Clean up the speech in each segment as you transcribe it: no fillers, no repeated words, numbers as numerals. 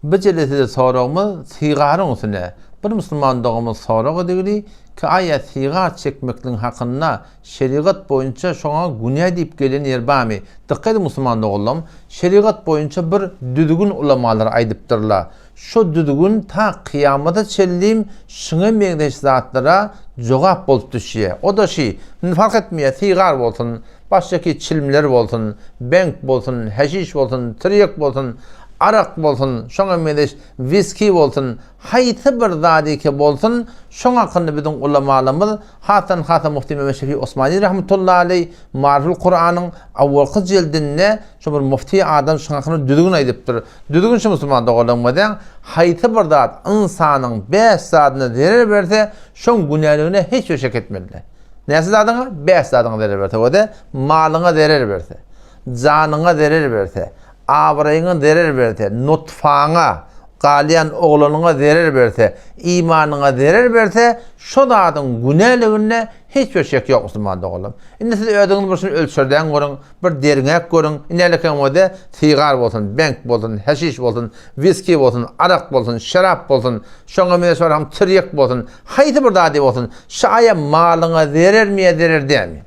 Bu jelesede soragymyz sigaryň üstüne. Bir musulman doganymyz sorag edigili ki aýa sigar çekmekligiň hakynda şerigat boýunça şoňa günä diýip gelen ýer barmy? Dykgat ediň musulman doganlarym, şerigat boýunça bir düzgün ulamalar aýdypdyrlar. Şo düzgün ta kyýamata çenlim şuňa meňzeş zatlara jogap bolup düşýär. O-da şi, indi fark etmeýär sigar bolsun, Başdaki çilimler bolsun, benk bolsun, häşiş bolsun, tirýek bolsun, arak bolsun, şoňa meňzeş wiski bolsun, haýsy bir zadyke bolsun, şoň hakynda biziň ulamalarymyz, hasdan hasa Mufti Mehmet Şefi Osmani rahmetullahi aleý, Maryful Kuranyň awalky jildinde şo bir mufti adam şoň hakynda düzgün aýdypdyr. Düzgün şu musulman doganlarymyz, haýsy bir zat ynsanyň bäş zadyna zerer berse, şoň günäligine hiç bir şek etmeli. Näçe zadyňa? Bäş zadyňa zerer berse, o-da malyňa zerer berse, janyňa zerer berse, abraýyňa zerer berse, nutfaňa, galýan oglanyňa zerer berse, imanyňa zerer berse, şo zadyň günäliginde hiç bir şek ýok musulman doganlarym. Indi siz özüňiz bir şuny ölçerdäň görüň, bir derňäp görüň, inälekeň o-da sigar bolsun, benk bolsun, häşiş bolsun, wiski bolsun, arak bolsun, şerap bolsun, şoňa meňzeş barham tirýek bolsun, Haýsy bir zady bolsun, şaýa malyňa zerermi ýa zerer dälmi?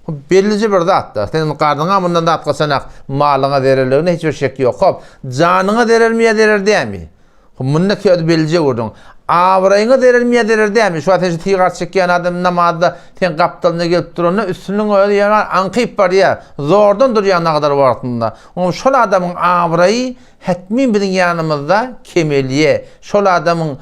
Bu bellije bir zat-da. Seniň garnyňa mundan zat gaçanak, malyňa zererligine hiç bir şek ýok. Hop, janyňa zerermi ýa zerer dälmi? Hop, munda ki özi bellije gördüň. Abraýyňa zerermi ýa zerer dälmi? Şu wagt sen şu sigar çekýän adam namazda seň gapdalyňda gelip duranda üstüniň özi ýa aňkyp barýar. Zordan durýar nagadar wagtynda. Oňa şol adamyň abraýy Hetmin biziň ýanymyzda kemelýe. Şol adamyň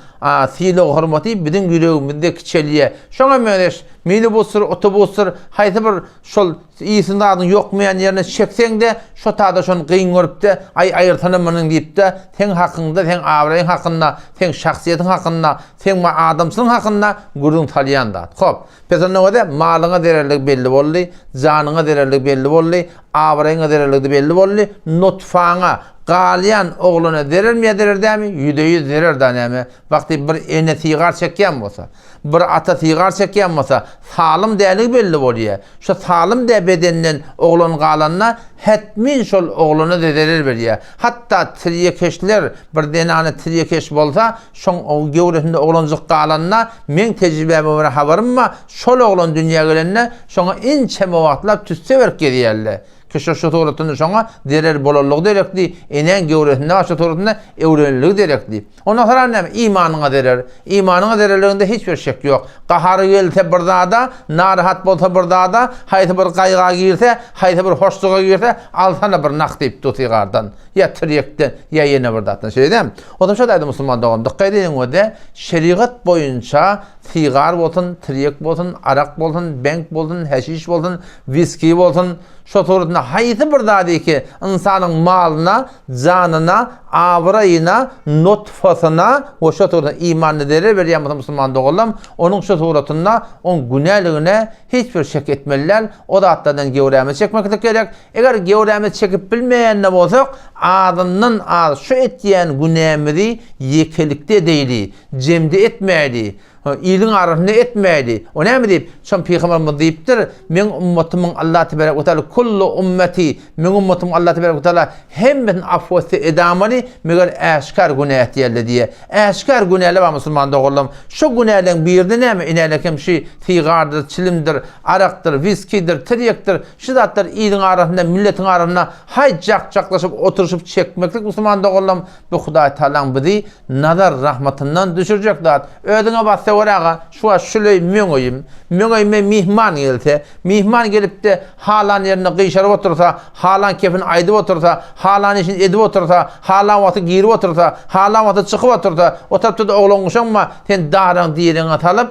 sylag-hormaty biziň ýüregimizde kiçelýe. Şoňa meňzeş minibusdyr, otobusdyr, haýsy bir şol iýsin zadyň ýokmaýan ýerine çekseň-de, şo tada şony gyn görüp-de, aý aýyrsana muny diýip-de, seň hakyňda, seň abraýyň hakynda, seň şahsyýetiň hakynda, seň adamçylygyň hakynda gürrüň salýan zat. Hop. Pes onda göze malyňa zererligi belli boldy, janyňa zererligi belli boldy, abraýyňa zererligi belli boldy, nutfaňa, galýan oglana zerermi ýa zerer dämi? Ýüzde-ýüz zerer da näme? Wagty bir ene sigar çekýän bolsa, bir ata sigar çekýän bolsa, salym däligi belli bolýar. Şo salym dä bedenden oglan galanda, hetmin şol oglana-da zerer berýär. Hatda tirýekeşler, bir zenana tirýekeş bolsa, Şoň göwresinde oglanjyk galanda, meň tejribäme görä habarym bar, şol oglan dünýä gelende, şoňa ençeme wagtlap tüsse berip gezýärler. Ki şo şu suratynda şoňa zerer bolanlygy derekli, enäň göwresinde bar şo suratynda öwreniligi derekli. Ondan soňra näme? Imanyňa zerer. Imanyňa zererliginde hiç bir şek ýok. Gahary gelse bir zada, narahat bolsa bir zada, haýsy bir gaýga girse, haýsy bir hoşluga girse, alsana bir nah diýip dusygardan. Ýa tirýekden, ýa ýene bir zatdan. Şeýle dämi? Onsoň şo taýda musulman dogan, dykgat ediň we şerigat boýunça sigar bolsun, tirýek bolsun, arak bolsun, benk bolsun, häşiş bolsun, wiski bolsun, şo suratynda haýsy bir zady ki, ynsanyň malyna, janyna, abraýyna, nutfasyna we şo suratynda imanyna zerer berýän bolsa musulman doganlarym, onuň şo suratynda oň günäligine hiç bir şek etmeli däl, o zatlardan gewrämizi çekmeklik gerek. Eger gewrämizi çekip bilmeýän-de bolsak, azyndan az şu etýän günämizi ýekelikde edeýli, jemde etmäýli, iliň arasynda etmäýli. O näme diýip, şon pygamberimiz diýipdir, Meň ummatymyň Allah tebarek we taala kullu ummeti, meň ummatymyň Allah tebarek we taala hemmesini afw etse edamaly, meger äşgär günä etýärler diýýär. Äşgär günäler bar musulman doganlarym. Şu günäleriň biride näme? Inälekem şu sigardyr, çilimdir, arakdyr, wiskidir, tirýekdir, Şu zatlar iliň arasynda, milletiň arasynda haý jak-jaklaşyp oturyşyp çekmeklik musulman doganlarym bu Hudaý Tagalaň bizi nazar rahmatyndan düşürjek zat. Özüňe bas söwer aga, şu wagt şul öý meň öýüm. Meň öýüme myhman gelse, myhman gelipde halan ýerinde gyşaryp otursa, halan kepini aýdyp otursa, halan işini edip otursa, halan wagty girip otursa, halan wagty çykyp otursa, o tarapda-da oglan-uşagyň bar, sen daraň direňe salyp,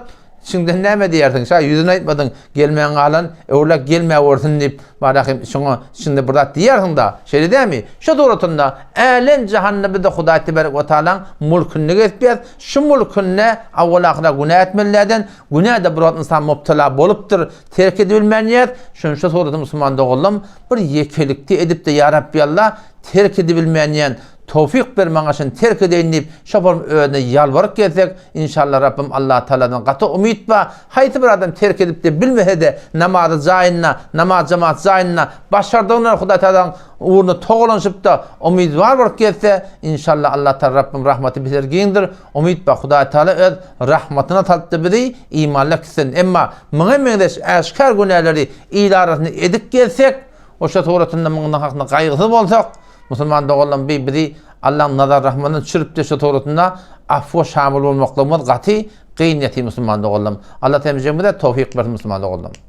Içiňden näme diýersiň? Şa ýüzüne aýtmadyň, gelmän galan, öwlak gelmäwersin diýip, barahym şoňa içiňde bir zat diýersiň-da. Şeýle dälmi? Şu suratynda älem-jahanda biz-de Hudaý tebarek we taalaň mulkunda gezipýäs. Şu mulkunda awwal-ahyra günä etmelilerden, günä-de bir wagt ynsan mubtala bolupdyr, terk edibilmänýär. Şuny şu suratda musulman doganlarym bir ýekelikde edip-de ýa Rabbi Alla terk edibilmänýän. towfyk ber maňa şuny terk edeýin diýip, şo form özüne ýalbaryp gelsek, inşallah Rabbim Allah Tagaladan gaty umyt bar. Haýsy bir adam terk edip-de bilmese-de, namazy jaýynda, namaz jemaat jaýynda başardygyna Hudaý Tagalaň ugrunda togalanyşyp-da umydwar bolup gelse, inşallah Allah Tagala Rabbim rahmaty beter giňdir. Umyt bar, Hudaý Tagala öz rahmatyna salypdy bizi, imanly etsin. Emma muňa meňzeş äşgär günäleri il arasynda edip gelsek, oşa suratynda munuň hakynda gaýgysyz bolsak, musulman doganlarym bi bizi Allaň nazar rahmatyndan düşüripdi şo suratynda afwa şamyl bolmaklygymyz gaty gyn ýatyr musulman doganlarym. Allah hemjemize towfyk bersin musulman doganlarym.